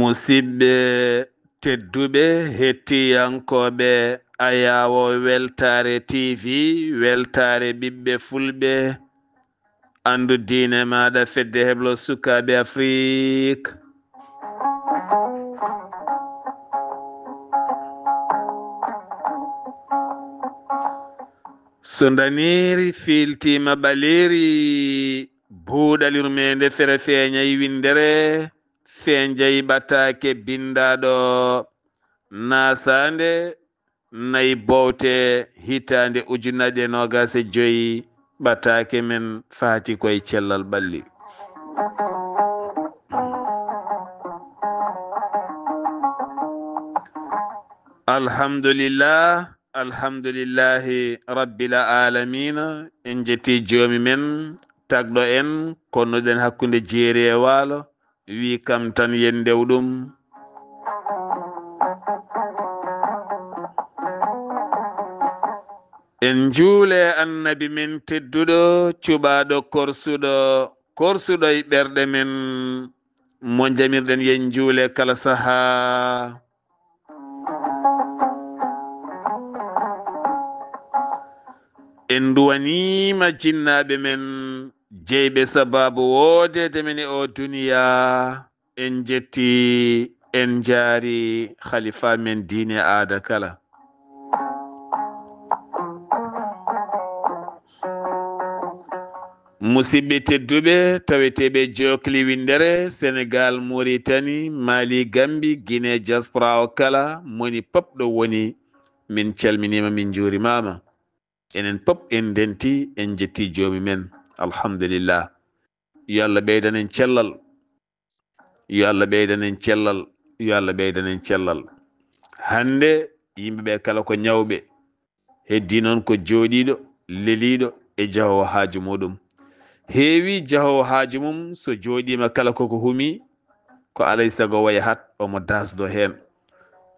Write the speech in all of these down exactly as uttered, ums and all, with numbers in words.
Musidɓe tedduɓe, hettiyankooɓe ayaawo Weltaare T V, Weltaare ɓiɓɓe Fulɓe, anndu diine maaɗa, Fedde Heblo Sukaaɓe Afrik. So ndaniiri fiiltiima ɓaleeri, buuɗal yurmeende fere feeñay winndere, feeñay ɓataake binndaaɗo, naasaande nay bowte, hitaande ujunnaje noogas e joy, ɓataake men faati koye cellal ɓalli. Alhamdulillah, alhamdulillahi rabbil alamina. En jetti joomi men, tagɗo en, konnuɗen hakkunde jeeri e waalo, wi kam tan yen ndew ɗum. En njuule annabi men tedduɗo, cuɓaaɗo korsuɗo, korsuɗo e ɓerɗe men, mo njamirɗen yen njuule kala sahaa. En nduwaniima jinnaaɓe men, jeyɓe sabaabu woodeede men e oo duniyaa. En njettii, en njaari khalifa men diine aada kala. Musidɓe tedduɓe, taweteeɓe jokli winndere, Senegal, Mauritanie, Mali, Gambie, Guinée, diaspora o kala, moni pop ɗo woni, min calminiima, min njuurimaama. Enen pop en ndenti, en njetti joomi men. Alhamdulillah. Yo Allah ɓeydan en cellal. Yo Allah ɓeydan en cellal. Yo Allah ɓeydan en cellal. Hannde yimɓe ɓe kala ko ñawɓe. Heddii noon ko jooɗiiɗo, leliiɗo e jahoowo haaju muuɗum. Heewi jahoowo haaju mum, so jooɗiima kala ko ko humi, ko alay sago o yahat, omo daasdoo heen.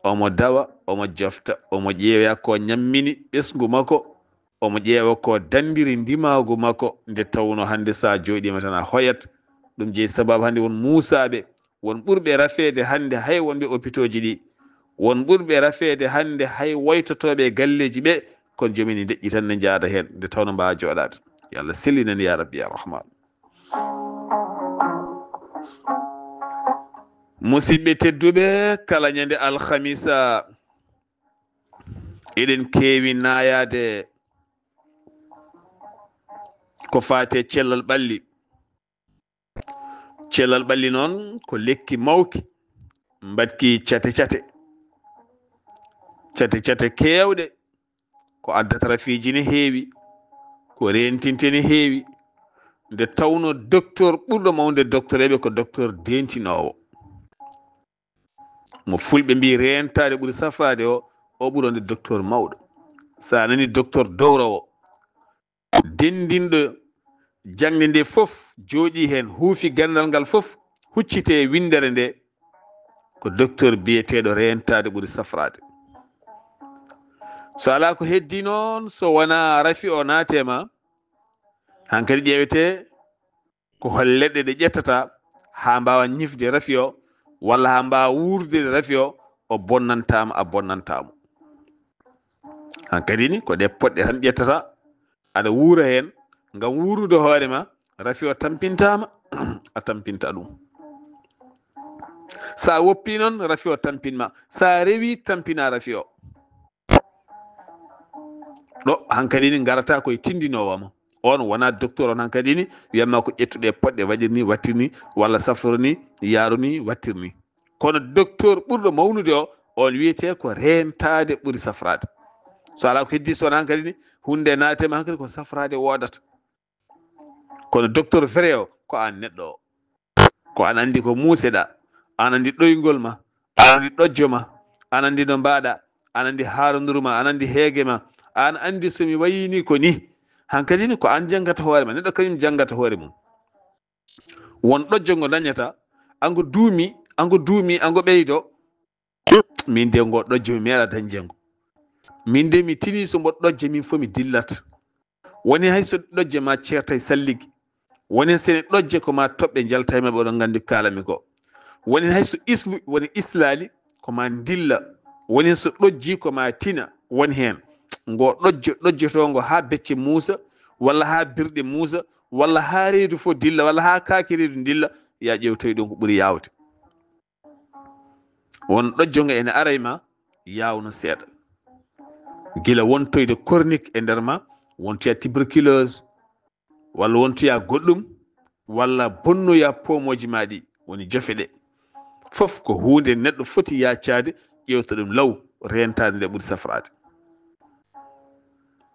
Omo dawa, omo jofta, omo ƴeewa ko ñammini ɓesngu makko, omo ƴeewa ko danndiri ndimaagu makko, nde tawnoo hannde so a jooɗiima tan a hoyat. Ɗum jeyi sabaabu hannde won muusaaɓe, won ɓurɓe rafeede hannde hay wonɓe opitooji ɗi, won ɓurɓe rafeede hannde hay woytotooɓe e galleeji ɓe, kono joomum en ndeƴƴi tan ne njaada heen, nde tawnoo mbaawa jooɗaade. Yo Allah sellin en, yaa Rabbi, yaa Rahmaan. Musidɓe tedduɓe, kala ñande alhamisa, eɗen keewi naayaade ko faati e cellal ɓalli. Cellal ɓalli noon ko lekki mawki, mbaɗki cate cate. Cate cate keewɗe, ko addata rafiiji ne heewi, ko reentinte ne heewi. Nde tawnoo docteur ɓurɗo mawnude docteur eɓe ko docteur deentinoowo. Mo fulɓe mbii reentaade ɓuri safraade o, o ɓuri wonde docteur mawɗo. So a nanii docteur dowrowo, denndinɗo jaŋde nde fof, jooɗii heen, huufi ganndal ngal fof, huccitee winndere nde, ko docteur biyeteeɗo reentaade ɓuri safraade. So alaa ko heddii noon, so wonaa rafi o naatee ma, hankadi ƴeewetee ko hol leɗɗe ɗe ƴettata haa mbaawa ñifde rafi o, walla haa mbaawa wuurde rafi o, o bonnantaama, a bonnantaamo. Hankadi ni ko ɗe poɗɗe tan ƴettata, aɗa wuura heen ngam wuurude hoore ma, rafi o tampintaama, a tampinta ɗum. So a woppii noon, rafi o tampin ma. So a rewii, tampina rafi o. Ɗo hankadi ni ngarata koye tindinoowo ma. On wonaa docteur, on hankadi ni wiyatma ko ƴettuɗe poɗɗe, waɗir ni, wattir ni, walla safro ni, yaaru ni, wattir ni. Kono docteur ɓurɗo mawnude o, on wiyetee ko reentaade ɓuri safraade. So alaa ko heddii, so wonaa hankadi ni huunde naatema hankadi ko safraade woodata. Kono docteur vrai o ko aan neɗɗo o. Ko aan anndi ko muuseɗaa, aan anndi ɗoyngol ma, aan anndi ɗojjo ma, aan anndi no mbaaɗaa, aan anndi haaranduru ma, aan anndi heege ma, aan anndi so mi wayii ni ko ni. Hankadi ni ko aan janngata hoore ma, neɗɗo kañum janngata hoore mum. Won ɗojjo ngo dañata, ango duumi, ango duumi, ango ɓeydo. Min de ngo ɗojjo mi meeɗa dañde ngo. Min de mi tini so mbo ɗojje min fof mi dillat. Woni hay so ɗojje ma ceertay salligi. Woni sene ɗojje ko ma toɓɓe njalta e maɓɓe, oɗon nganndi ko kaalami ko. Woni hay so islu woni islaali, ko ma ndilla. Woni so ɗojji, ko ma tina. Woni heen ngo ɗojjo ɗojjotongo haa becce muusa, walla haa birɗe muusa, walla haa reedu fof dilla, walla haa kaake reedu ndilla, ya ƴeewtoy ɗum ko ɓuri yaawde. Won ɗojjo ngo ene aray ma yaawno seeɗa. Gila wontoyde kornik e nder ma, wontoya tuberculose, walla wontoya goɗɗum, walla bonnoya poomooji ma ɗi, woni jofe ɗe. Fof ko huunde neɗɗo foti yaacaade, ƴeewta ɗum law, reentaade nde ɓuri safraade.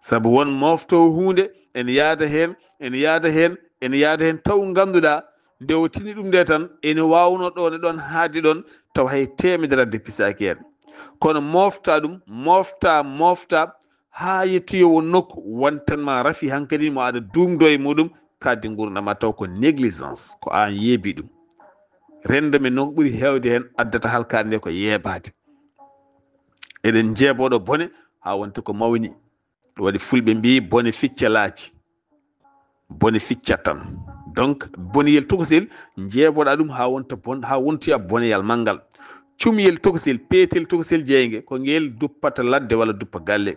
Sabu won mooftoowo huunde, ene yaada heen, ene yaada heen, ene yaada heen, taw ngannduɗaa, nde o tini ɗum nde tan, ene waawnoo ɗoon e ɗoon haade ɗoon, taw hay teemedere dépistaaki heen. Kono moofta ɗum, moofta, moofta, haa yettoyoo won nokku, wontan ma rafi hankadi mo aɗa duumdoo e muɗum, kadi nguurndam ma taw ko négligence, ko aan yeebi ɗum. Renndo men noon ko ɓuri heewde heen addata halkaare nde ko yeebaade. Eɗen njeeboo ɗo bone haa wonta ko mawni. Ɗum waɗi fulɓe mbiyi bone ficca laaci. Bone ficcat tan. Donc, boneyel tokosel, njeeboɗaa ɗum haa wonta bon, haa wontoya boneyal manngal. Cumyel tokosel, peetel tokosel jeynge, ko ngel duppata ladde walla duppa galle.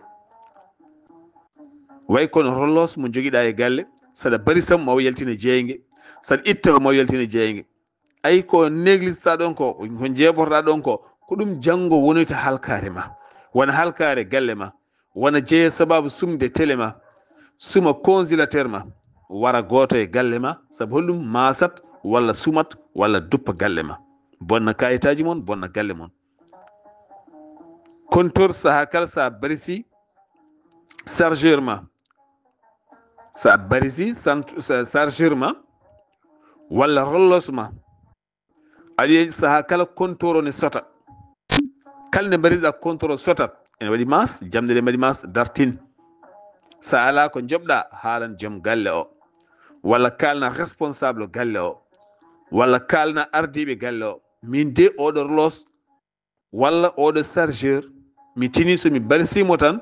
Way kono rollos mo jogiɗaa e galle, saɗa barisa mo, ma o yaltina jeynge, saɗa itta o, ma o yaltina jeynge. Ay ko négligeɗaa ɗon ko, ko njeeborɗaa ɗon ko, ko ɗum janngo wonoyta halkaare ma. Wona halkaare galle ma, wona jeeya sababu sumde télé ma, suma congélateur ma, wara gooto e galle ma, sabu holɗum maasat walla sumat walla duppa galle ma. Bonna kayitaaji mon, bonna galle mon. Kontor sahaa kala sa barisi chargeur ma, sa barisi sant-, sa-, chargeur ma, walla rollos ma, aɗa yiya sahaa kala kontor o ne sota. Kala nde mbaɗiɗa kontor o sotat, ene waɗi mas, jamɗe ɗe mbaɗi mas, dartin. Sa alaa ko njoɓɗa, haalan joom galle o, walla kaalna responsable galle o, walla kaalna ardiiɓe galle o. Min de oɗo rollos, walla oɗo chargeur, mi tini so mi barsimo tan,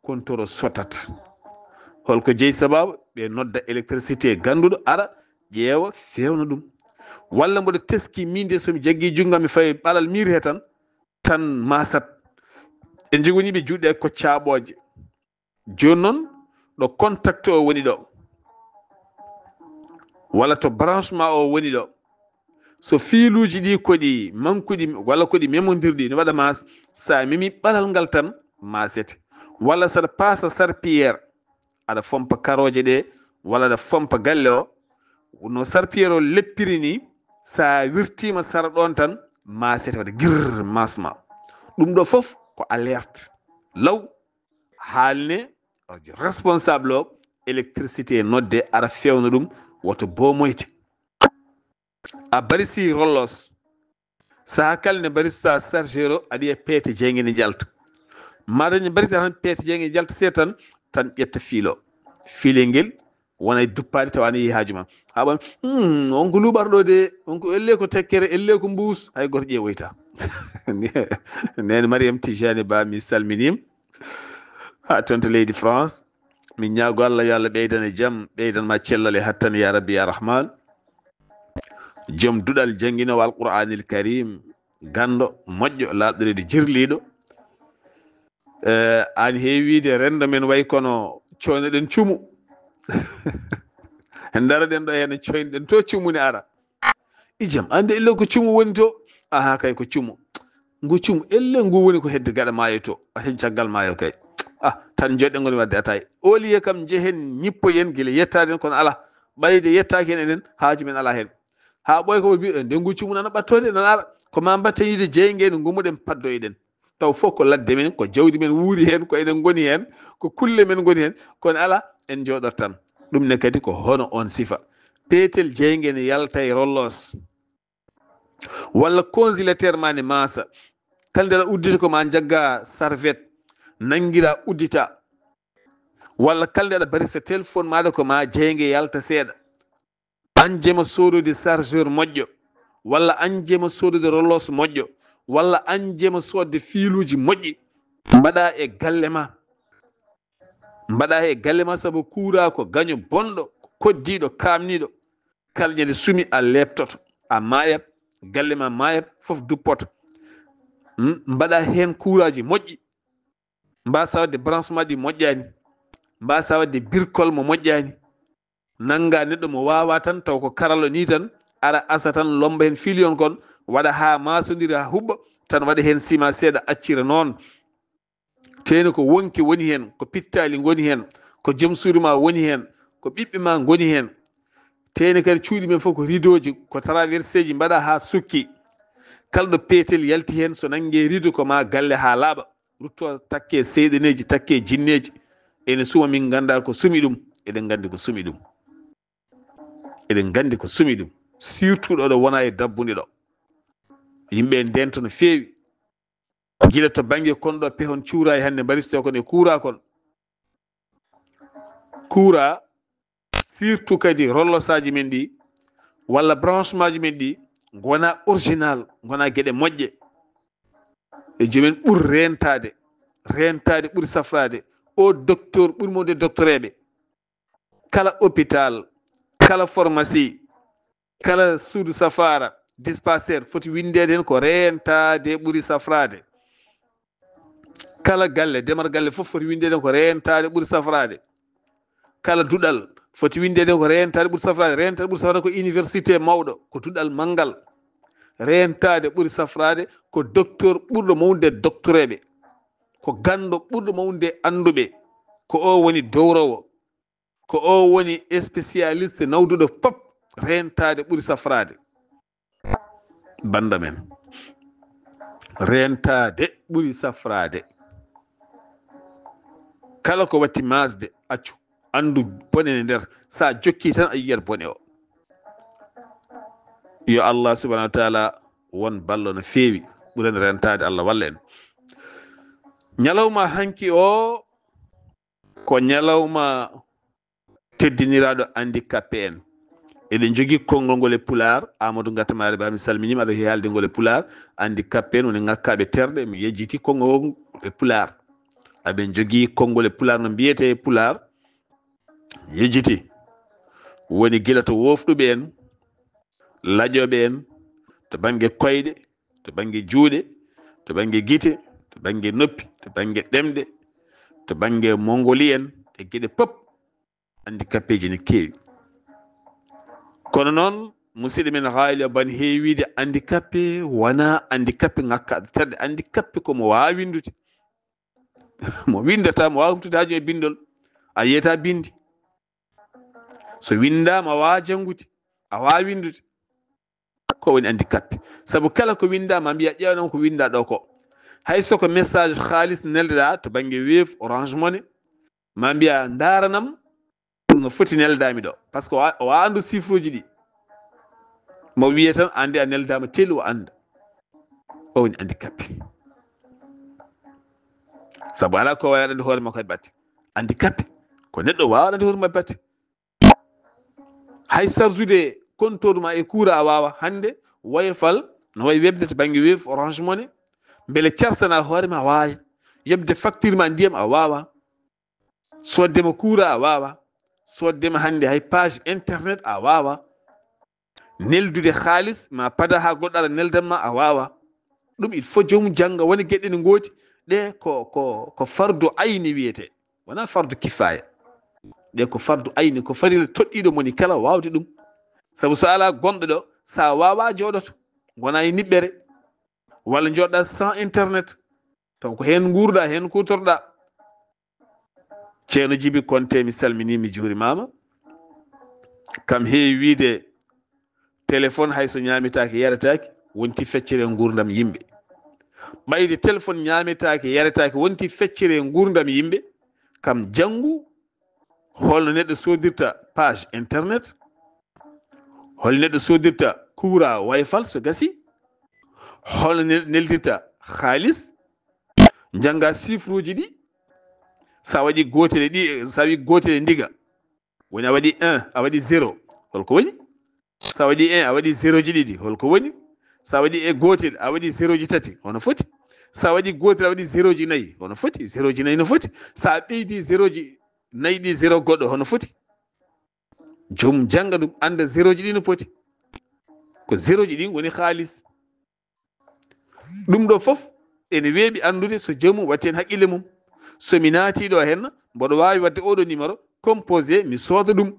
kontor o sotat. Holko jeyi sababu? Ɓe nodda électricité gannduɗo ara ƴeewa fewna ɗum. Walla mboɗo teski min de so mi jaggi junngo mi fawi ɓalal miir he tan, tan masat. En jogani ɓe juuɗe ko caaɓooje. Jooni noon ɗo contact o woni ɗo, walla to branchement o woni ɗo, so fiiluuji ɗi koɗi mankuɗi walla koɗi memondirɗi, no waɗa mas, sa memi ɓalal ngal tan masete. Walla saɗa paasa sarpiyere, aɗa fompa karooje ɗe, walla aɗa fompa galle o, no sarpiyere o leppiri ni, sa wirtiima sara ɗon tan, masete waɗa girr masma. Ɗum ɗo fof ko alerte. Law haalne responsable o électricité nodde ara fewna ɗum, woto boomoyte. A barisi rollos. Saha kala nde barista chargeur o aɗa yiya peete jeynge ne jalta. Maɗa ne barista tan peete jeynge ne jalta seeɗa tan, tan ƴetta fiilo. Fiile ngel wona e duppaade tawa ne yehi haaju ma. Haa ɓam, "Hmm, on ko luuɓata ɗo de, on ko elle ko tekkere, elle ko mbuus, hay gooto ƴeewoyta." Nene Mariam Tijani Ba, mi salminiima. Haa toon to leydi France. Min ñaago Allah yo Allah ɓeydane jam, ɓeydan ma cellal e hattan ya Rabbi ya Rahman. Joom duɗal jannginoowo Alqur'aanil Karim, ganndo, moƴƴo, laaɓɗo reedu, jirliiɗo. Eh, aan heewi wiide renndo men way kono coynoɗen cumu. Ndaroɗen ɗo heen coynoɗen to cumu ne ara. Ijam, ande ille ko cumu woni to? Aha, kay ko cumu. Ngu cumu, elle ngu woni ko hedde gaɗa maayo to, a hedde caggal maayo kay. Ah, tan joɗɗe ngoni wadde ataay. Au lieu kam njehen, ñippoyen gila yettaden kono ala. Ɓayde yettaaki hen enen, haaju men ala hen. Haa ɓooy ko mbi, eh, nde ngu cumu nana ɓattoyde, nana ara. Ko ma mbatten yiide jeynge no ngumuɗen paddoyɗen. Taw fof ko ladde men, ko jawdi men wuuri hen, ko enen ngoni hen, ko kulle men ngoni hen. Kono ala, en jooɗot tan. Ɗum ne kadi ko hono on sifa. Peetel jeynge ne yalta e rollos. Walla congélateur ma ne maasa. Kala nde aɗa uddita ko ma jagga serviette, nanngira uddita. Walla kala nde aɗa barisa téléphone maɗa ko ma jeynge yalta seeɗa. An jema sodude chargeur moƴƴo, walla an jema sodude rollos moƴƴo, walla an jema sodde fiiluuji moƴƴi. Mbaɗa e galle ma. Mbaɗa e galle ma, sabu kuuraa ko gaño bonɗo, koddiiɗo, kaamniiɗo. Kala ñande sumi a leeptoto, a maayat, galle ma maayat, fof duppoto. Hmm? Mbaɗa heen kuuraaji moƴƴi. Mbasa waɗde branchement ɗi moƴƴaani. Mbasa waɗde birkol mo moƴƴaani. Nannga neɗɗo mo waawaa tan, taw ko karallo nii tan, ara asa tan, lommba heen filiyon kon, waɗa haa maasondira, haa huɓɓa, tan waɗa heen sima seeɗa, accira noon. Teeni ko wonki woni heen, ko pittaali ngoni heen, ko joom suudu ma woni heen, ko ɓiɓɓe ma ngoni heen. Teeni kadi cuuɗi men fof ko ridooji, ko traverseeji mbaɗa haa sukki. Kala ɗo peetel yalti heen, so nannge rido ko ma galle haa laaɓa. Rutto takke seyɗaneeji, takke jinneeji. Ene suma min ngannda ko sumi ɗum, eɗen nganndi ko sumi ɗum. Eɗen nganndi ko sumi ɗum. Surtout ɗo ɗo wona e dabbunde ɗo. Yimɓe ndento no feewi. Gila to bannge kon ɗo pehon cuuraa e hannde mbaristo kon e kuuraa kon. Kuuraa, surtout kadi rollosaaji men ɗi, walla branchemaaji men ɗi, ngona original, ngona geɗe moƴƴe. E jomen ɓur reentaade. Reentaade ɓuri safraade. O docteur ɓuri mawde doctoreeɓe. Kala hôpital, kala pharmacie, kala suudu safaara, dispensaire, foti winndeede heen ko reentaade ɓuri safraade. Kala galle, demal galle fof foti winndeede heen ko reentaade ɓuri safraade. Kala duɗal foti winndeede heen ko reentaade ɓuri safraade. Reentaade ɓuri safraade ko université mawɗo, ko duɗal manngal. Reentaade ɓuri safraade ko docteur ɓurɗo mawnude doctoreeɓe, ko ganndo ɓurɗo mawnude annduɓe, ko o woni dowrowo, ko o woni spécialiste nawduɗo pop. Reentaade ɓuri safraade. Bannda men, reentaade ɓuri safraade. Kala ko watti maasde, accu, anndu bone ne nder. Sa jokki tan, a yiyat bone o. Yo Allah subhanahu wa taala won ballo no feewi, ɓuren reentaade. Allah walla en. Ñalawma hanki o ko ñalawma teddiniraaɗo handicapé en. Eɗen jogii konngol ngol e Pulaar. Amadou Gatamari Ba, mi salminiima, aɗa heewi haalde ngol e Pulaar. Handicapé en woni ŋakkaaɓe terɗe. Mi yejjiti konngol ngol e Pulaar. Aɓen jogii konngol e Pulaar, no mbiyetee e Pulaar? Yejjiti. Woni gila to woofɗuɓe en, laƴooɓe en, to bannge koyɗe, to bannge juuɗe, to bannge gite, to bannge noppi, to bannge ɗemɗe, to bannge mongoli en, e geɗe pop, handicapéji ne keewi. Kono noon, musidɗo men Haali Abba ne heewi wiide handicapé wonaa handicapé ŋakkaaɗo terɗe. Handicapé ko mo waawaa winndude. Mo winndataa, mo waawaa humtude haaju e binndol, a yiyata binndi. So winndaama, a waawaa janngude, a waawaa winndude. Ko woni handicapé? Sabu kala ko winndaama, mbiya ƴeewanam ko winndaa ɗo ko. Hay so ko message haalis neldeɗaa to bannge Wave, Orange Money, ma mbiya ndaaranam no foti neldaami ɗo. Parce que o wa-, o waawaa anndu chiffre uji ɗi. Mo wiye tan, anndi a neldaama teel, o annda. O woni handicapé. Sabu alaa ko waawaa waɗande hoore makko e batte. Handicapé ko neɗɗo waawaa waɗande hoore makko e batte. Hay sarjude compteur ma e kuura a waawaa. Hannde Wayfal no wayi webde to bannge Wave, Orange Money, mbele carsana hoore ma, a waawaa. Yoɓde facture ma ndiyam, a waawaa. Soodde ma kuura, a waawaa. Soodde ma hannde hay page internet, a waawaa. Neldude haalis ma pada haa goɗɗo ara neldan ma, a waawaa. Ɗum il faut joomum jannga, wona geɗe ɗe ngooti. Ɗe ko, ko, ko fardu ayni wiyetee, wonaa fardu kifaaya. Ɗe ko fardu ayni, ko farilla toɗɗiiɗo moni kala waawde ɗum. Sabu so alaa gonɗo ɗo, so a waawaa jooɗoto, ngonaa e niɓɓere, walla njooɗoɗaa sans internet, taw ko heen nguurɗaa, heen kuutorɗaa. Ceerno Jibi Konte, mi salminii, mi juurimaama. Kam heewi wiide, téléphone hay so ñaametaake, yaretaake, wonti feccere nguurndam yimɓe. Ɓayde téléphone ñaametaake, yaretaake, wonti feccere nguurndam yimɓe, kam janngu holno neɗɗo soodirta page internet, holno neɗɗo soodirta kuura Wayfal so gasi, holno ne-, neldirta haalis, njannga chiffre uji ɗi. Sa waɗi gootel e ɗi, sa wi gootel e ndiga, woni a waɗi un, a waɗi zéro, holko woni? Sa waɗi un, a waɗi zéro ji ɗiɗi, holko woni? Sa waɗi e gootel, a waɗi zéro ji tati, hono foti? Sa waɗi gootel, a waɗi zéro ji nayi, hono foti? Zéro ji nayi no foti? Sa ɓeydi zéro ji nayi ɗi, zéro goɗɗo, hono foti? Joom jannga ɗum, annda zéro ji ɗi no poti. Ko zéro ji ɗin woni haalis. Ɗum ɗo fof ene weeɓi anndude so joomum watti heen haqqille mum. So mi naati ɗo heen, mboɗo waawi waɗde oɗo numéro, composé, mi sooda ɗum.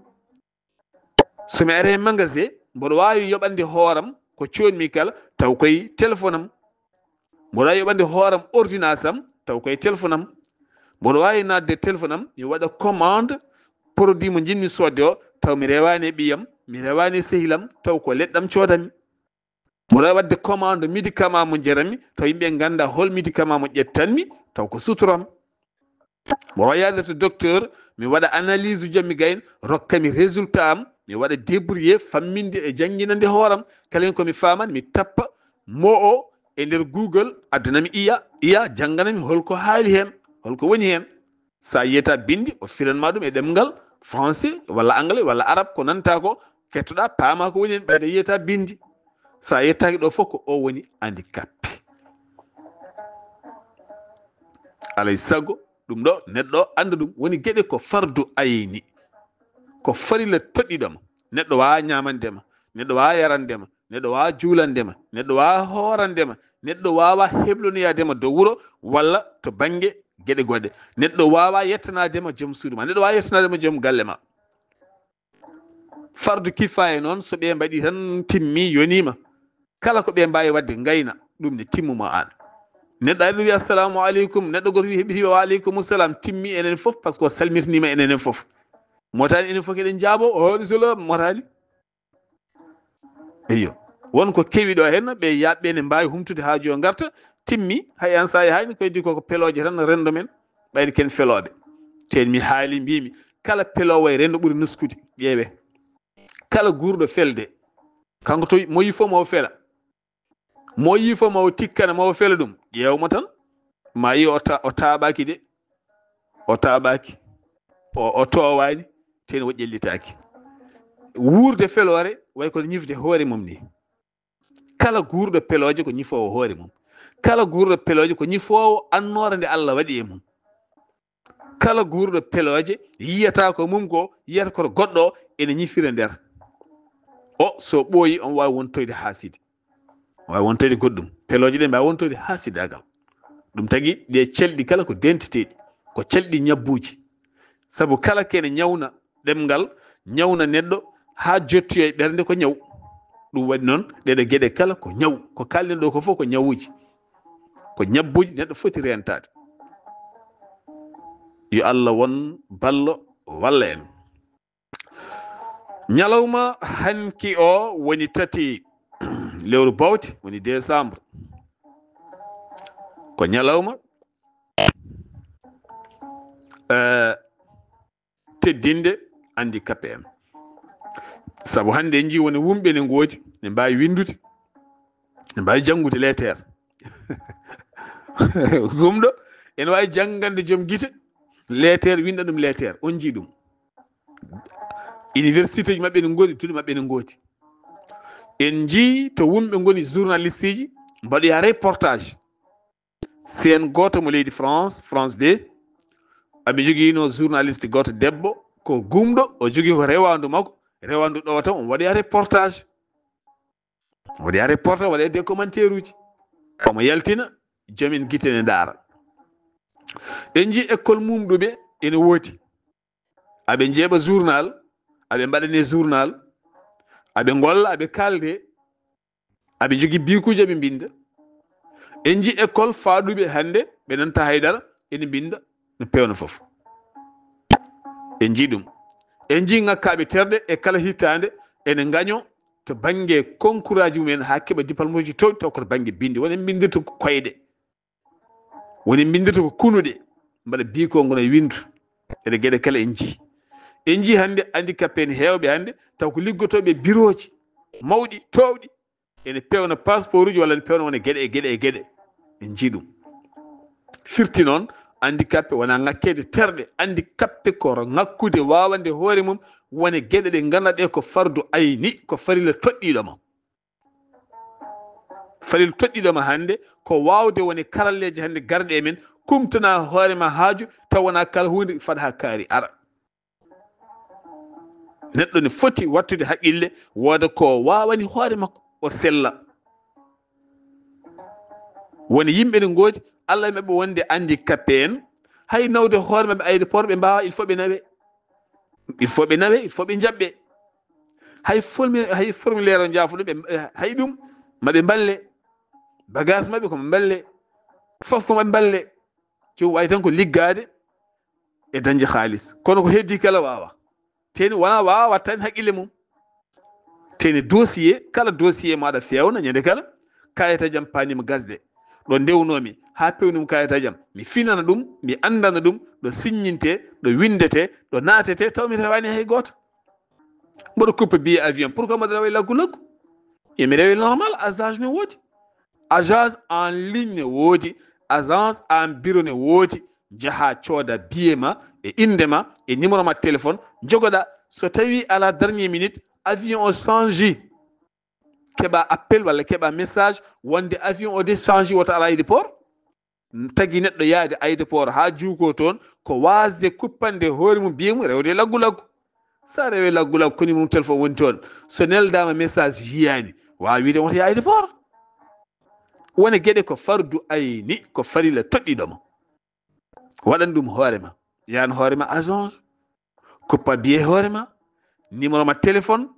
So mi ari heen magasin, mboɗo waawi yoɓande hooram ko coodmi kala, taw koye téléphone am. Mboɗo waawi yoɓande hooram ordonnance am, taw koye téléphone am. Mboɗo waawi naatde téléphone am, mi waɗa commande produit mo njiɗmi soodde o, taw mi rewaani e ɓiyam, mi rewaani e sehilam, taw ko leɗɗam coodanmi. Mboɗo waawi waɗde commande médicament mo njaranmi, taw yimɓe ngannda hol médicament mo ƴettanmi, taw ko suturam. Mboɗo waawi yaade to docteur, mi waɗa analyse uji am, mi gayna, rokkami résultat am, mi waɗa débrouillé, famminde e jannginande hooram. Kala heen ko mi faamaani, mi tappa mo o e nder Google, addanami I A, I A jannganami holko haali heen, holko woni heen. So a yiyata binndi, o filanma ɗum e ɗemngal français walla anglais walla arabe, ko nanta ko, kettoɗa, paama ko woni heen, ɓayde yiyata binndi. So a yettaaki ɗo fof, ko o woni handicapé. Alay sago, ɗum ɗo, neɗɗo o annda ɗum. Woni geɗe ko fardu ayni. Ko farilla toɗɗiɗo ma. Neɗɗo waawa ñaamande ma. Neɗɗo waawa yarande ma. Neɗɗo waawa juulande ma. Neɗɗo waawa hoorande ma. Neɗɗo waawa heblonoyaade ma dow wuro walla to bannge geɗe goɗɗe. Neɗɗo waawa yettanaade ma joom suudu ma. Neɗɗo waawa yettanaade ma joom galle ma. Fardu kifaaya noon, so ɓe mbaɗi tan, timmi, yoniima. Kala ko ɓe mbaawi waɗde, ngayna, ɗum ne timmuma aan. Neɗɗo ari ɗo wiya, "Assalamu aleykum." Neɗɗo gooto wiya, heɓiti, "Wa aleykum salam." Timmi enen fof, par ce que o salmitiniima enen fof. Motaani enen fof eɗen njaabo, "O, salam," motaani. Eyyo. Won ko kewi ɗo heen, ɓe yaaɓɓe ne mbaawi humtude haaju o ngarta, timmi, hay aan so a yahaani, ko heddi ko, ko pelooje tan renndo men, ɓayde ken felooɓe. Teen mi haali, mbiimi, kala peloowo e renndo ɓuri nuskude, ƴeewe. Kala guurɗo felde, kanko to mo yii fof mo fela. Mo yii fof mo tikkana mo fela ɗum, ƴeew mo tan. Ma yi o ta-, o taaɓaaki de. O taaɓaaki. O, o toowaani. Teen o ƴellitaaki. Wuurde feloore way kono ñifde hoore mum ni. Kala guurɗo pelooje ko ñifoowo hoore mum. Kala guurɗo pelooje ko ñifoowo annoore nde Allah waɗi e mum. Kala guurɗo pelooje yiyata ko mum ko, yiyata koto goɗɗo o ene ñifira nder. O, so ɓooyi, on waawi wontoyde haasidi. On waawi wontoyde goɗɗum. Pelooje ɗe mbaawi wontoyde haasidaagal. Ɗum tagi ɗe celɗi kala ko denteteeɗi, ko celɗi ñabbuuji. Sabu kala kene ñawna ɗemngal, ñawna neɗɗo haa jottoya e ɓernde ko ñaw. Ɗum waɗi noon, ɗeɗe geɗe kala ko ñaw. Ko kaalɗen ɗo ko fof ko ñawuuji. Ko ñabbuuji neɗɗo foti reentaade. Yo Allah won ballo walla en. Ñalawma hanki o woni tati lewru bawte, woni décembre. Ko ñalawma, eh, teddinde handicapé en. Sabu hannde en njii woni wumɓe ne ngoodi, ne mbaawi winndude, ne mbaawi janngude leeteer. Gumɗo ene waawi janngande joom gite leeteer, winnda ɗum leeteer. On njii ɗum. Université ji maɓɓe ne ngoodi, duɗe maɓɓe ne ngoodi. En njii to wumɓe ngoni journaliste ji, mbaɗoya reportage. Seen gooto mo leydi France, France deux, aɓe njogiino journaliste gooto debbo, ko gumɗo, o jogii ko rewaandu makko, rewaandu ɗo tan, on waɗoya reportage. Waɗoya reportage, waɗoya des commentaires uji. Omo yaltina, joomen gite ne ndaara. En njii école mumɗuɓe ene woodi. Aɓe njeeɓa journal, aɓe mbaɗane journal, aɓe ngolla, aɓe kaalde, aɓe njogii biikuuji, aɓe mbinnda. En njii école faaɗuɓe hannde, ɓe nanta haydara, ene mbinnda, no pewna fof. En njii ɗum. En njii ŋakkaaɓe terɗe e kala hitaande, ene ngaño to bannge concours aji mumen haa keɓa diplôme uji towɗi, taw koto bannge binndi. Won en mbinndirta koyɗe. Woni mbinndirta ko kunuɗe, mbaɗa biikoo ngo no winndu. Eɗe geɗe kala en njii. En njii hannde handicapé en heewɓe hannde, taw ko liggotooɓe e birooji mawɗi, toowɗi, ene pewna passeport uji walla ene pewna wona geɗe e geɗe e geɗe. En njii ɗum. Firti noon, handicapé wonaa ŋakkeede terɗe. Handicapé ko ŋakkude, waawande hoore mum, wone geɗe ɗe ngannduɗaa ɗe ko fardu ayni, ko farilla toɗɗiiɗo ma. Farilla toɗɗiiɗo ma hannde ko waawde woni karalleeje hannde garɗe e men, kumtana hoore ma haaju, taw wonaa kala huunde fad haa kaari ara. Neɗɗo ne foti wattude haqqille, wooda ko waawani hoore makko. o sella. Woni yimɓe ne ngoodi, Allah maɓɓe wonde handicapé en, hay nawde hoore maɓɓe aéroport ɓe mbaawa, il faut ɓe nawe. Il faut ɓe nawe, il faut ɓe njaɓɓe. Hay formi-, hay formulaire o njaafuɗo ɓe, hay ɗum maɓe mballe. Bagage maɓɓe ko mballe. Fof ko maɓe mballe. Joom wawi tan ko liggaade e dañde haalis. Kono ko heddi kala waawa. Teni wona waawa watta hen haqqille mum. Teni dossier, kala dossier maɗa fewna ñande kala, kayitaji am panima gasde. Ɗo ndewnomi, ha pewnumi kayitaji am. Mi finana ɗum, mi andana ɗum, ɗo signinte, ɗo windete, ɗo naatete, taw mi rewani hay gooto. Mboɗo kuppa billet avion, pourquoi mboɗo rewa e laggu laggu? Emi rewa normal, agence ne woodi. Agence en ligne ne woodi, agence en bureau ne woodi. Njaha cooda billet ma e inde ma e numéro ma téléphone, jogoɗa. So tawi à la dernière minute, avion o change, keɓa appel walla keɓa message wonde avion o de change, woto ara aéroport. Tagi neɗɗo yaade aéroport ha juuko toon, ko wasde kuppande hoore mum billet mum, rewde e laggu laggu. Sa rewe laggu laggu, koni mum téléphone woni toon. So neldama message yiyani, wawa wiide woto yaa aéroport. Wona geɗe ko fardu ayni, ko farilla toɗɗiɗo ma. Waɗan ɗum hoore ma. Yahan hoore ma agence, kuppa billet hoore ma, numéro ma téléphone,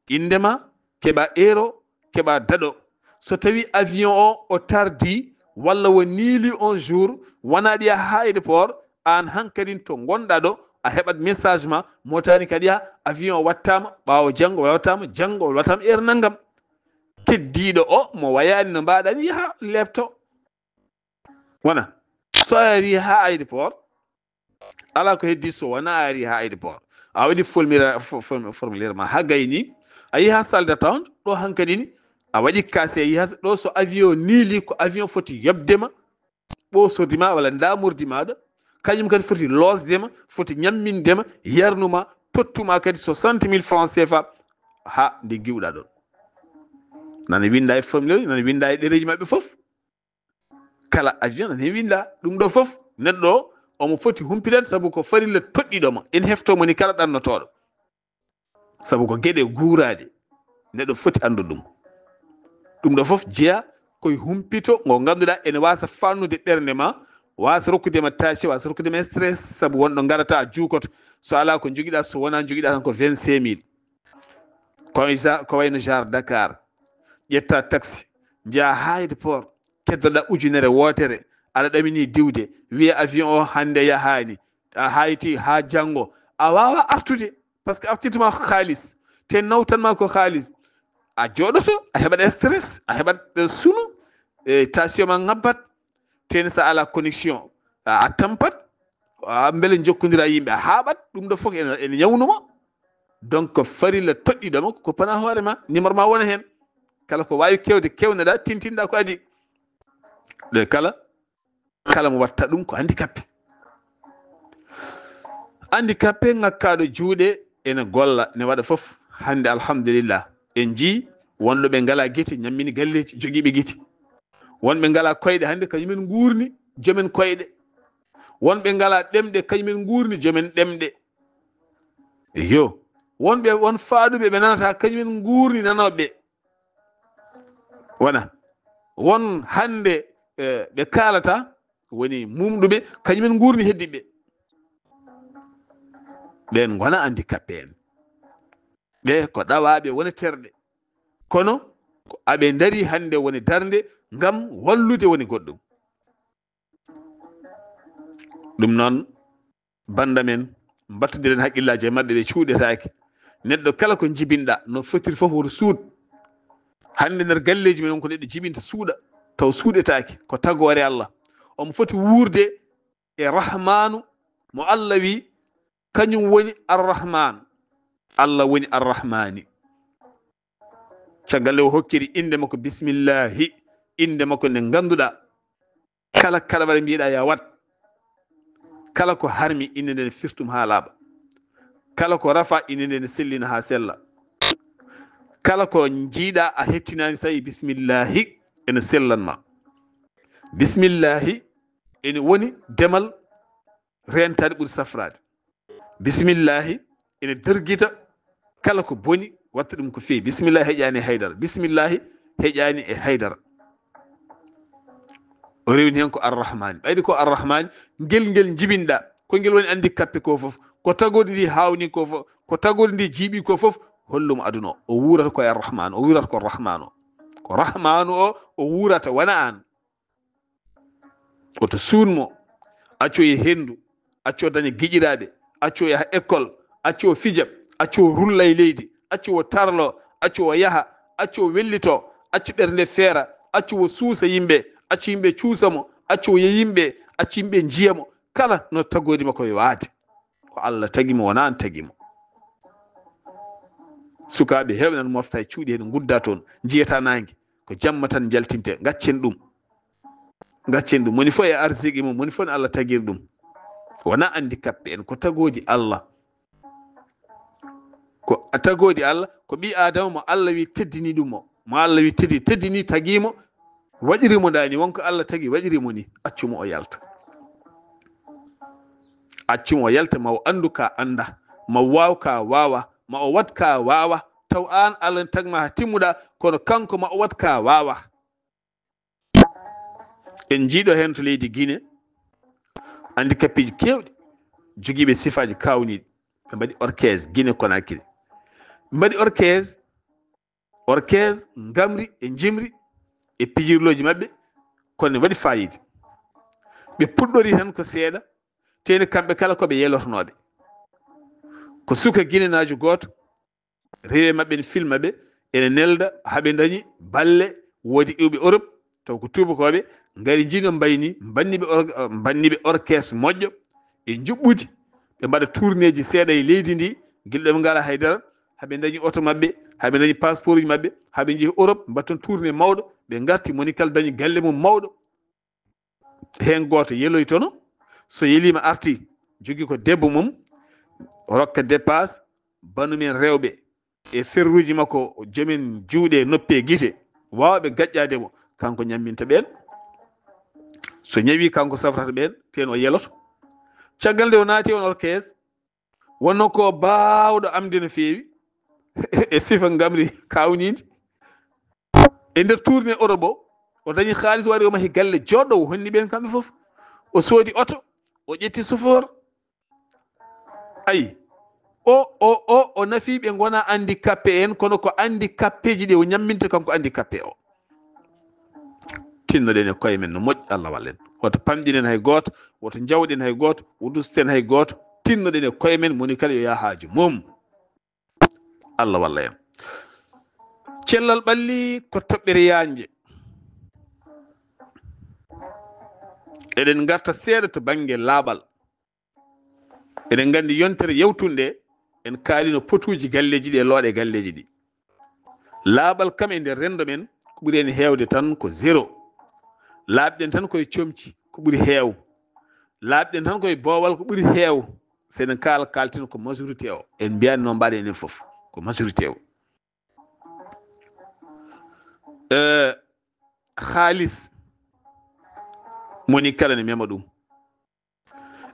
inde ma, keɓa heure, keɓa date o. So tawi avion o, o tardi, walla o niili on jour, wona ɗi yaha ha aéroport, an hankadin to gonɗa ɗo, a heɓat message ma, motani kadi ha avion o wattama, ɓawo janngo o wattama, janngo o wattama heure nanngam. Keddiɗo o, mo wayani no mbaɗani, yaha lepto. Wona, so a ari ha aéroport, ala ko heddi so wona a ari ha aéroport. A waɗi formira-, fo-, form-, formulaire ma ha gayni, a yehi ha salle d'attente, ɗo hankadi ni, a waɗi kase, a yehi ha s-, ɗo so avion niili, ko avion foti yoɓde ma, ɓoosodi ma walla ndamordi maɗa, kañum kadi foti loosde ma, foti ñamminde ma, yarnu ma, tottu ma kadi soixante mille francs C F A, ha nde giwɗa ɗon. Nana winda e formulaire, nana winda e ɗereji maɓɓe fof. Kala avion nana hen winda. Ɗum ɗo fof, neɗɗo o, omo foti humpitande, sabu ko farilla toɗɗiɗo mo. En hefto moni kala ɗannotoɗo. Sabu ko geɗe guuraɗe. Neɗɗo foti andu ɗum. Ɗum ɗo fof jeya koye humpito ngo ganduɗa ene wasa fannude ɓernde ma, wasa rokkude ma tension, wasa rokkude ma stress, sabu wonɗo garata a juukoto. So ala ko joguiɗa, so wona joguiɗa tan ko vingt-cinq mille. Ko waysa-, ko wayno genre Dakar. Ƴetta taxi, jeeya ha aéroport, keddoɗa ujunere wootere, aɗa ɗamini diwde, wiya avion o hande yahani, a hayti ha janngo, a wawa artude, parce que artirtuma ko haalis, te nawtanma ko haalis. A jooɗoto, a heɓat stress, a heɓat, eh, sunu, eh, tension ma ngabbat, teni sa ala connexion, a, a tampat, a, beele jokkodira yimɓe, a haaɓat, ɗum ɗo fof ene, ene ñawnuma. Donc, ko farilla toɗɗiɗoma ko kuppana hoore ma, numéro ma wona hen. Kala ko wawi kewde, kewneɗa, tintinɗa ko adi. Ɗe kala, kala mo watta ɗum ko handicapé. Handicapé ŋakkaɗo juuɗe ene golla, ne waɗa fof. Hande, alhamdulillah, en jii wonɓe ngala gite, ñammini galleji, jogiiɓe gite. Wonɓe ngala koyɗe, hande kañumen nguurni joomen koyɗe. Wonɓe ngala ɗemɗe, kañumen nguurni joomen ɗemɗe. Iyo. Wonɓe, won faaɗuɓe ɓe nanata, kañumen nguurni nanooɓe. Wona. Won hande, eh, ɓe kaalata, woni mumɗuɓe, kañumen nguurni heddiɓe. Ɓen ngona handicapé en. Ɓe ko ɗawaɓe wona terɗe. Kono ko aɓe dari hande woni darnde ngam wallude woni goɗɗum. Ɗum noon, banda men, mbattodiren haqqillaji e maɓɓe, ɓe cuuɗetaake. Neɗɗo kala ko jibinɗa, no fotiri fof woto suuɗ. Hande nder galleji men, won ko neɗɗo jibinta suuɗa, taw suuɗetaake, ko tagoore Allah. Omo foti wuurde e Rahmanu, mo Allah wi, kañum woni Ar-Rahman. Allah woni Ar-Rahmani. Caggal nde o hokkiri inde makko, bismillahi, inde makko nde ganduɗa, kala, kala waɗa mbiɗa ya wat. Kala ko harmi, inde nden firtum ha laaɓa. Kala ko rafa, inde nden sellina ha sella. Kala ko jiiɗa a hettinani, sa wi bismillahi, ene sellan ma. Bismillahi ene woni demal rentade ɓuri safrade. Bismillahi ene dergita kala ko boni, Watta ɗum ko feewi. Bismillahi heƴaani e haydara. Bismillahi heƴaani e haydara. O rewni heen ko Arrahmani. Ɓayde ko Arrahmani, ngel ngel njibinɗa, ko ngel woni handicapé ko fof, ko tagodi ndi hawni ko fof, ko tagodi ndi jiiɓi ko fof, hollum aduna o. O wuurata ko e Arrahmani, o wuurata ko Rahmani o. Ko Rahmani o, o wuurata, wona aan. Woto suun mo, accu o yaha henndu, accu o daña giƴiraaɓe, accu o yaha école, accu o fija, accu o rulla e leydi, accu o tarlo, accu o yaha, accu o wellito, accu ɓernde feera, accu o suusa yimɓe, accu yimɓe cuusa mo, accu o yiya yimɓe, accu yimɓe njiya mo. Kala no tagoodi makko e waade. Ko Allah tagi mo, wonaa aan tagi mo. Sukaaɓe heewɓe nan mofta e cuuɗi heen, ngudda toon, njiyata naange. Ko jamma tan njaltinte, ngaccen ɗum. Ngaccen ɗum. Moni fof e arsiki mum, moni fof no Allah tagiri ɗum. Wonaa handicapé en, ko tagoodi Allah. Ko a tagoodi Allah, ko ɓii Aadama mo Allah wi teddini ɗum mo. Mo Allah wi teddi, teddini, tagi mo, waɗiri mo ndaani, wonko Allah tagi, waɗiri mo ni, accu mo o yalta. Accu mo o yalta, ma o anndu ka annda, ma o waaw ka waawa, ma o waɗ ka waawa, taw aan Allah ne tagma haa timmuɗa, kono kanko ma o waɗ ka waawa. En njiiɗo heen to leydi Guinée, handicapéeji keewɗi, jogiiɓe sifaaji kaawniiɗi, ɓe mbaɗi orkes Guinée Conakry. Ɓe mbaɗi orkes, orkes, ngamri e njimri e pijirlooji maɓɓe, kono ne waɗi faayiida. Ɓe puɗɗori tan ko seeɗa, teni kamɓe kala ko ɓe yelotonooɓe. Ko suka Guinée naajo gooto, rewi e maɓɓe ne filma ɓe, ene nelda, haa ɓe ndañi balle, woodi iwɓe Europe, taw ko tuubakooɓe, ngari njiino mbayni, mbanni ɓe or-, mbanni ɓe orkes moƴƴo e njuɓɓudi. Ɓe mbaɗa tournéeji seeɗa e leydi ndi, gila ɗo ɓe ngalaa haydara, haa ɓe ndañi oto maɓɓe, haa ɓe ndañi passeportuji maɓɓe, haa ɓe njehi Europe, mbaɗa toon tournée mawɗo, ɓe ngarti, moni kala dañi galle mum mawɗo. Heen gooto yeloytono, so yeliima arti, jogii ko debbo mum, rokka dépasse, banndum en rewɓe e ferruuji makko, joom en juuɗe, noppi e gite, waawɓe gaƴƴaade mo, kanko ñamminta ɓeen. So ñawi, kanko safrata ɓeen, teen o yeloto. Caggal nde o naati on orkes, wonno ko baawɗo amde no feewi e sifa ngamri kaawniindi. E nder tournée Europe o, o dañi haalis, o ari, o mahi galle jooɗɗo, o honni ɓeen kamɓe fof. O soodi oto, o ƴetti chauffeur. Ayi, o, o, o, o nafi ɓe ngona handicapé en, kono ko handicapéji ɗi o ñamminta kanko handicapé o. Tinnoɗen e koye men no moƴƴi, Allah wallen. Woto pamɗinen hay gooto, woto njawɗen hay gooto, woto usten hay gooto. Tinnoɗen e koye men, moni kala yo yaha haaju mum. Allah walla en. Cellal ɓalli ko toɓɓere yaajnde. Eɗen ngarta seeɗa to bannge laaɓal. Eɗen nganndi yontere yawtunde, en kaalino potuuji galleeji ɗi e looɗe galleeji ɗi. Laaɓal kam e nder renndo men, ko ɓuri en heewde tan ko zéro. Laaɓɗen tan koye comci, ko ɓuri heew. Laaɓɗen tan koye boowal, ko ɓuri heew. So eɗen kaala, kaalten ko majorité o. En mbiyaani noon, mbaɗen enen fof. Ko majorité o. Eh, haalis, moni kala ne mema ɗum.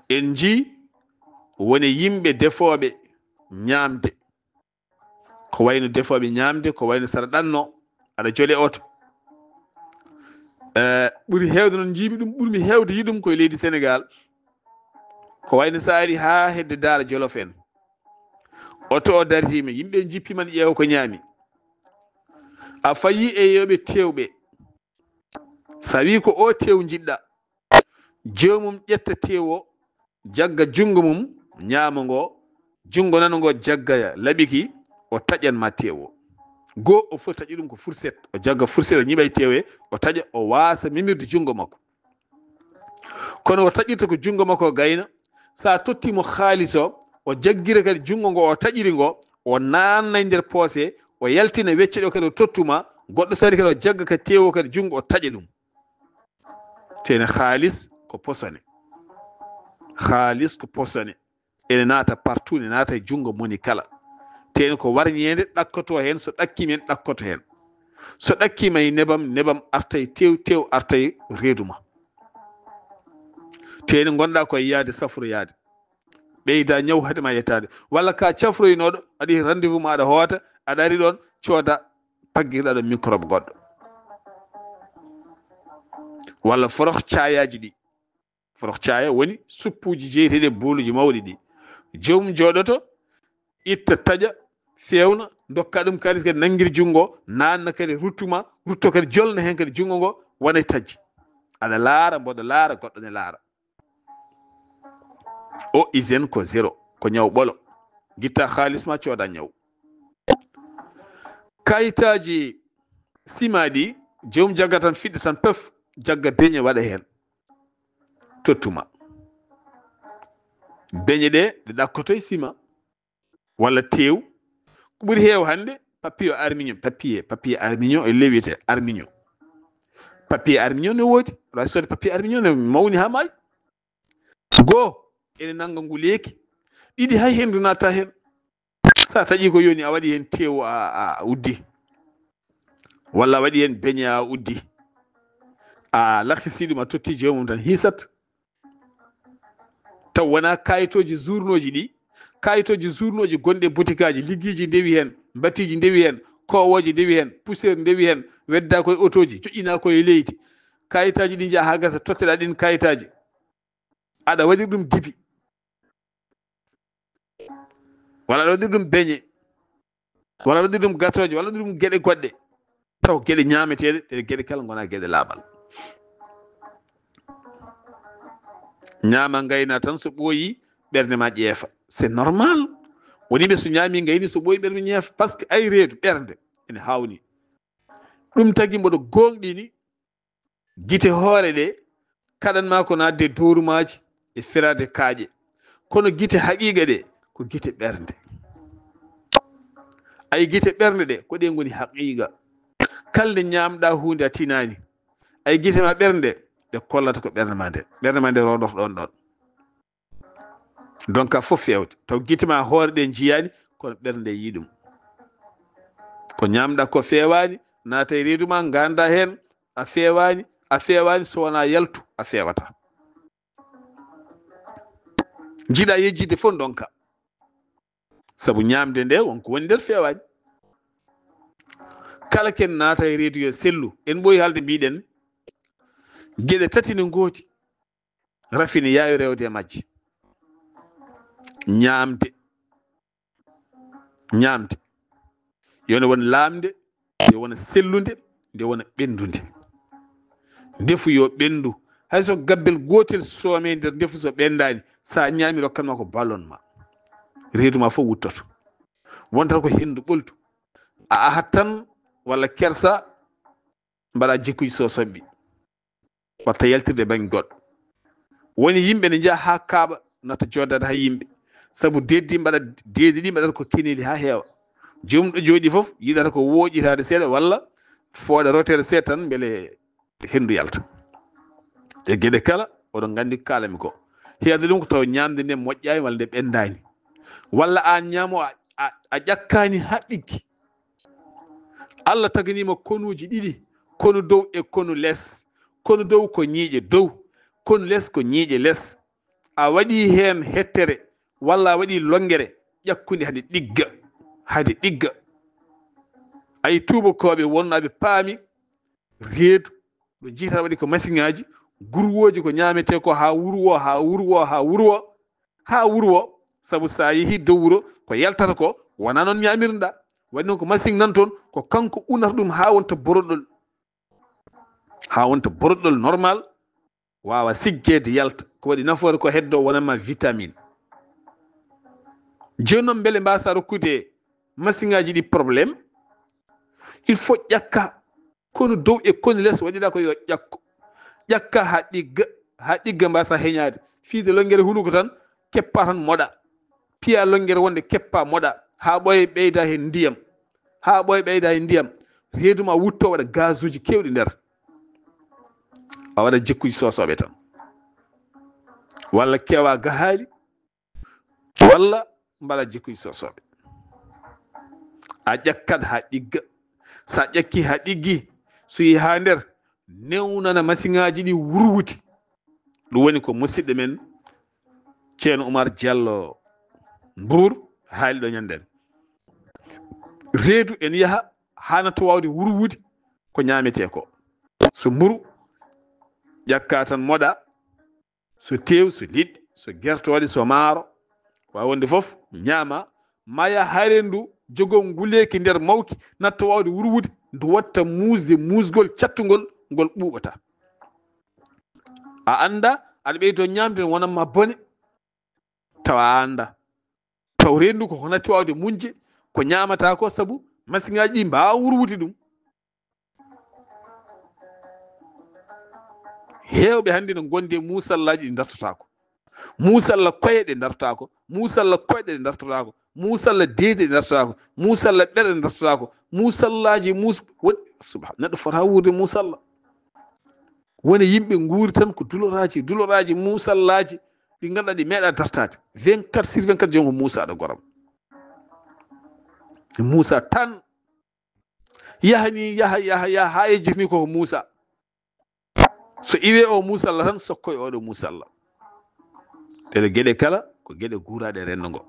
En njii wone yimɓe defooɓe ñaamde. Ko wayno defooɓe ñaamde, ko wayno saɗa ɗanno, aɗa jole oto. Eh, ɓuri heewde noon, njiimi ɗum, ɓurmi heewde yiɗum koye leydi Senegaal. Ko wayno so a ari haa hedde Daara Jolof en. Oto o dartiima, yimɓe njippiima ne ƴeewa ko ñaami. A fayi e yooɓe teewɓe. So a wii ko o teew njiɗɗa, joomum ƴetta teew o, jagga junngo mum ñaamo ngo, junngo nano ngo jagga laɓi ki, o taƴan ma teew o. Goo o foti taƴi ɗum ko fourchette, o jagga fourchette, o ñiɓa e teew he, o taƴa, o waasa memirde junngo makko. Kono o taƴirta ko junngo makko gayna, so a totti mo haalis o, o jaggira kadi junngo ngo o taƴiri ngo, o naanna e nder poose, o yaltina wecce ɗo kadi o tottu ma, goɗɗo so ari kadi o jagga kadi teew o kadi junngo o taƴa ɗum. Tene haalis ko posone. Haalis ko posone. Ene naata partout, ne naata e junngo moni kala. Tene ko warñeende ɗakkoto heen, so ɗakkiima heen, ɗakkoto heen. So ɗakkiima e nebam, nebam arta e teew, teew arta e reedu ma. Tene ngonɗa ko e yaade safroyaade. Ɓeyda ñaw haade ma yettaade. Walla ka cafroynooɗo, aɗa yehi rendez-vous ma, aɗa hoota, Aɗa ari ɗon, cooda paggirɗa ɗon microbe goɗɗo. Walla forox caayaji ɗi. Forox caaya woni suppuuji jeeteɗi e booluuji mawɗi ɗi. Joomum jooɗoto, itta, taƴa, feewna, ndokka ɗum kadi, kadi nanngir junngo, naanna kadi, ruttuma, rutto kadi, jolna heen kadi junngo ngo, wona e taƴji. Aɗa laara, mboɗo laara, goɗɗo ne laara. O hygiène ko zéro, ko ñaw ɓolo. Ngitta xaalis ma, cooda ñaw. Kayitaaji sima ɗi, joom jagga tan, fiɗɗa tan, pef, jagga beñe, waɗa heen. Tottuma. Beñe ɗe, ɗe ɗakkoto e sima. Walla teew. Ko ɓuri heew hannde, papier armignon, papier, papier armignon e lewiyete armignon. Papier armignon ne woodi. Aɗa waawi soodde papier armignon ne mawni haa maayi. Goo, ene nannga nguleeki. Ɗiɗi, hay henndu naata heen. So a taƴi ko yoni, a waɗi heen teewu, a, a uddi. Walla a waɗi heen beñe, a uddi. A laxisi ɗum, a totti joomum tan, hisat. Taw wonaa kayitooji journaux-ji ɗi, kayitooji journaux-ji gonɗi e botikaaji, liggiiji ndewi heen, mbatiiji ndewi heen, koowooje ndewi heen, poussière ndewi heen, weddaa ko e otooji, joƴƴinaa ko e leydi. Kayitaaji ɗi njaha haa gasa, totteɗaa ɗin kayitaaji. Aɗa waɗi ɗum dibi. Walla aɗa waɗi ɗum beñe. Walla aɗa waɗi ɗum gatooje, walla aɗa waɗi ɗum geɗe goɗɗe. Taw geɗe ñaameteeɗe, ɗe geɗe kala ngona geɗe laaɓal. Ñaama, ngayna tan, so ɓooyi, ɓernde ma ƴeefa. C'est normal. Woni ɓe so ñaami, ngayni, so ɓooyi, ɓernde ñeefa. Parce que ay reedu, ɓernde ene haawni. Ɗum tagi mboɗo gooŋɗini gite hoore ɗe, kaɗan ma ko naatde dowrumaaji e firaade kaaƴe. Kono gite haqiiqa ɗe, ko gite ɓernde. Ay gite ɓernde ɗe, ko ɗe ngoni haqiiqa. Kala nde ñaamɗa huunde a tinaani, ay gite ma ɓernde, ɗe kollata ko ɓernde ma nde. Ɓernde ma nde rondoto ɗon ɗon. Donc, a fof feewde. Taw gite ma hoore ɗe njiyaani, kono ɓernde yii ɗum. Ko ñaamɗa ko feewaani, naata e reedu ma, ngannda heen, a feewaani, a feewaani, so wonaa yaltu, a feewata. Njiɗa yejjitde fof ndonka. Sabu ñaamde nde wonko woni nder feewaani. Kala ken naata e reedu yo sellu. En ɓooyi haalde mbiɗen, geɗe tati ne ngooti. Rafi ne yaawi rewde e majje. Ñaamde. Ñaamde. Yo nde won laamnde, nde wona sellunde, nde wona ɓenndude. Ndefu yo ɓenndu. Hay so gabbel gootel soomii nder ndefu, so ɓenndaani, so a ñaami, rokkan ma ko ballon ma. Reedu ma fof wuttoto. Wontat ko henndu ɓoltu. A ahat tan walla kersa, mbaɗa jikkuuji so soɓɓi. Watta yaltirde bannge goɗɗo. Woni yimɓe ne njaha haa kaaɓa, natta jooɗaade haa yimɓe. Sabu deedi mbaɗa, deedi ɗi mbaɗata ko keneeli haa heewa. Joomum ɗo jooɗi fof yiɗata ko wooƴitaade seeɗa walla fooɗa roteede seeɗa tan mbele henndu yalta. E geɗe kala, oɗon nganndi ko kaalami ko. Heewde ɗum ko taw ñaamde nde moƴƴaani walla nde ɓenndaani. Walla aan ñaamo a, a, a ƴakkaani haa ɗiggi. Allah taganiima konuuji ɗiɗi, konu dow e konu les. Konu dow ko ñiiƴe dow, konu les ko ñiiƴe les. A waɗi heen hettere walla a waɗi lonngere, ƴakkunde hade ɗigga, hade ɗigga. Ay tuubakooɓe wonnaaɓe paami reedu, ɗo jiyata waɗi ko masiŋaaji, gurwooji ko ñaametee ko haa wurwoo, haa wurwoo, haa wurwoo, haa wurwoo. Sabu so a yehii dow wuro, ko yaltata ko wonaa noon ñaamirɗa. Waɗi noon ko masiŋ nan toon, ko kanko unata ɗum haa wonta boroɗol, haa wonta boroɗol normal, waawa siggeede, yalta. Ko waɗi nafoore ko heddoo wonanma vitamine. Jooni noon, mbele mbaasa rokkude masiŋaaji ɗi problème, il faut ƴakka konu dow e konu les, waɗira ko yo ƴakko. Ƴakka haa ɗigga, haa ɗigga mbaasa heñaade. Fiide lonngere hunuko tan, keppa tan moɗa. Piya lonngere wonde keppa moɗa. Haa ɓooya ɓeyda heen ndiyam. Haa ɓooya ɓeyda heen ndiyam. Reedu ma wutto waɗa gazuuji keewɗi nder. A waɗa jikkuuji soosooɓe tan. Walla kewa gahaali. Walla mbaɗa jikkuuji soosooɓe. A ƴakkat haa ɗigga. So a ƴakki haa ɗiggi, so yi haa nder, newnana masiŋaaji ɗi wurwuti. Ɗum woni ko musidɗo men Ceerno Umar Jallo Mbuur haali ɗo ñanden. Reedu ene yaha haa natta waawde wurwude ko ñaametee ko. So mburu, ƴakka tan moɗa, so teew, so liɗɗi, so gertooɗe, so maaro, waawi wonde fof, ñaama, ma yaha haa reendu jogoo nguleeki nder mawki, natta waawde wurwude, ndu watta muusde muusgol cattungol, ngol ɓuuɓata. A annda, aɗa ɓeydo ñaamde, wonat ma bone, tawa a annda. Taw reendu ko ko natti waawde muñde, ko ñaamata ko, sabu masiŋaaji ɗi mbaawa wurwude ɗum. Heewɓe hannde no ngondi e muusallaaji ɗi ndartotaako. Muusalla koye ɗe ndartotaako. Muusalla koyɗe ɗe ndartotaako. Muusalla deedi ɗe ndartotaako. Muusalla ɓerɗe ɗe ndartotaako. Muusallaaji muus-, won-, subha-, neɗɗo fota wuurde muusalla. Woni yimɓe nguuri tan ko duloraaji, duloraaji, muusallaaji, ɗi ngannduɗaa ɗi meeɗa dartaade. Vingt-quatre sur vingt-quatre joom ko muusa ɗo goram. Muusa tan. Yaha ni, yaha, yaha, yaha, haa yejjitini ko muusa. So iwee o muusalla tan, sokkoy oɗo muusalla. Ɗeɗe geɗe kala, ko geɗe guuraaɗe renndo ngo.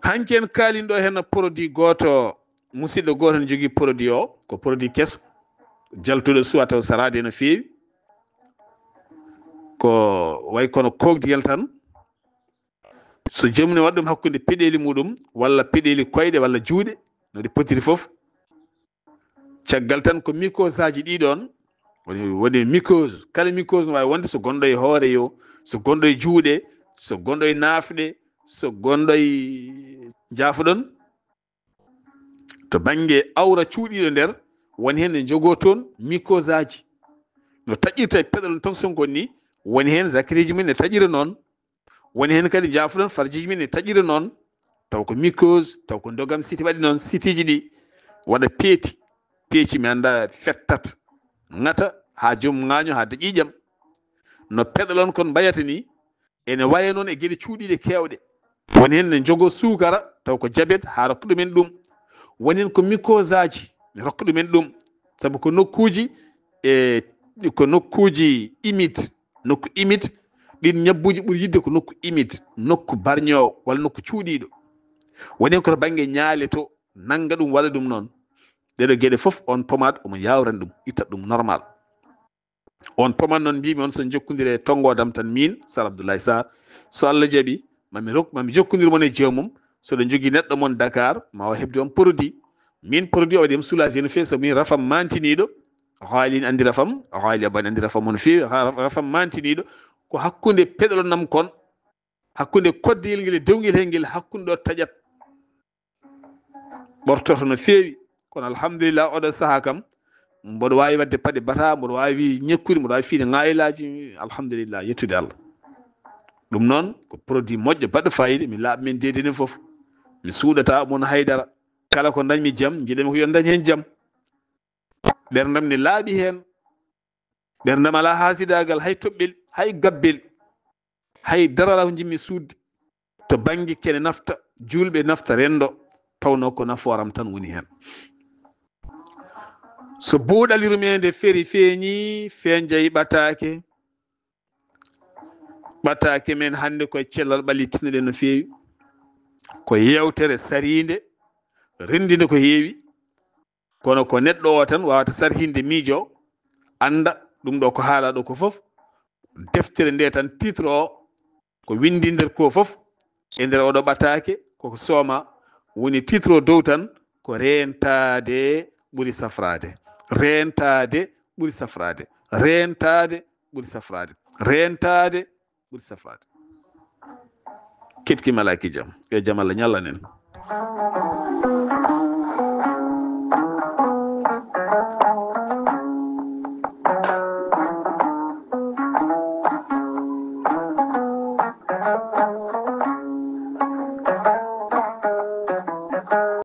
Hanki en kaalin ɗo heen produit gooto, musidɗo gooto ne jogii produit o, ko produit keso, jaltuɗo suwa taw saraade no feewi. Ko way kono koogdiyel tan. So joomum ne waɗa ɗum hakkunde peɗeeli muɗum, walla peɗeeli koyɗe, walla juuɗe, no ɗi potiri fof. Caggal tan ko mycose aji ɗi ɗon, woni, woni mycose, kala mycose no waawi wonde, so gonɗo e hoore yo, so gonɗo e juuɗe, so gonɗo e naafɗe, so gonɗo e, njaafoɗon, to bannge awra cuuɗiiɗo nder, woni heen ne njogoo toon mycose aji. No taƴirta e peɗol toxicomycose ni, woni heen zakariiji mum ne taƴira noon. Woni heen kadi njaafoɗon farjiiji mum ne taƴira noon. Taw ko mycose, taw ko ndogam siti waɗi noon, sitiiji ɗi waɗa peeti. Peeci mi annda fettat, ŋata haa joom ŋaaño haa daƴi ƴam. No peɗol on kon mbayata ni, ene waya noon e geɗe cuuɗiiɗe keewɗe. Woni heen ne njogoo suukara, taw ko jabet, haa rokka ɗumen ɗum. Woni heen ko mycose aji, ne rokka ɗumen ɗum. Sabu ko nokkuuji, e, ko nokkuuji humide, nokku humide, ɗin ñabbuuji ɓuri yiɗde ko nokku humide, nokku barñoowo, walla nokku cuuɗiiɗo. Woni heen ko to bannge ñaale to, nannga ɗum, waɗa ɗum noon. Ɗeɗo geɗe fof, on pommade omo yaawrani ɗum, itta ɗum normal. On pommade noon, mbimi on, so jokkondire e tonngoodam tan, min Sar Abdoulaye Sarr, so Allah jaɓi, mami rok-, mami jokkondir mon e joomum. So ɗo jogii neɗɗo mon Dakar, ma o heɓde on produit. Min produit o waɗi am soulagé no feewi, sabu min rafam mantiniiɗo, haali ne anndi rafam, haali abani anndi rafam on feewi, ha raf-, rafam mantiniiɗo, ko hakkunde peɗol nam kon, hakkunde koddeyel ngel e dewngel hel ngel, hakkunde ɗo taƴat. Ɓortoto no feewi, kono alhamdulillah, oɗo sahaa kam, mboɗo waawi waɗde paɗe bata, mboɗo waawi ñekkude, mboɗo waawi fiide ŋaayilaaji, alhamdulillah, yettude Allah. Ɗum noon, ko produit moƴƴo, baɗɗo fayida, mi laaɓi men deedi enen fof. Mi suuɗata mon haydara. Kala ko dañmi jam, njiɗami ko yo dañ heen jam. Ɓerndam ne laaɓi heen. Ɓerndam alaa haasidaagal, hay toɓɓel, hay gabbel, hay dara alaa ko njiɗmi suuɗde. To bannge kene nafta, juulɓe nafta renndo, tawnoo ko nafooram tan woni heen. So buuɗal yurmeende feri feeñi, fenjay ɓataake. Ɓataake men hannde koye cellal ɓallitinoɗen no feewi. Ko yeewtere sariinde, renndinde ko heewi. Kono ko neɗɗo o tan waawata sarhinde miijo, annda ɗum ɗo ko haalaa ɗo ko fof. Deftere nde tan, titre o, ko winndi nder ko fof, e nder oɗo ɓataake, koko sooma, woni titre o dow tan, ko reentaade ɓuri safraade. Reentaade ɓuri safraade. Reentaade ɓuri safraade. Reentaade ɓuri safraade. Ketki malaaki jam. Yo jam Allah ñallan en.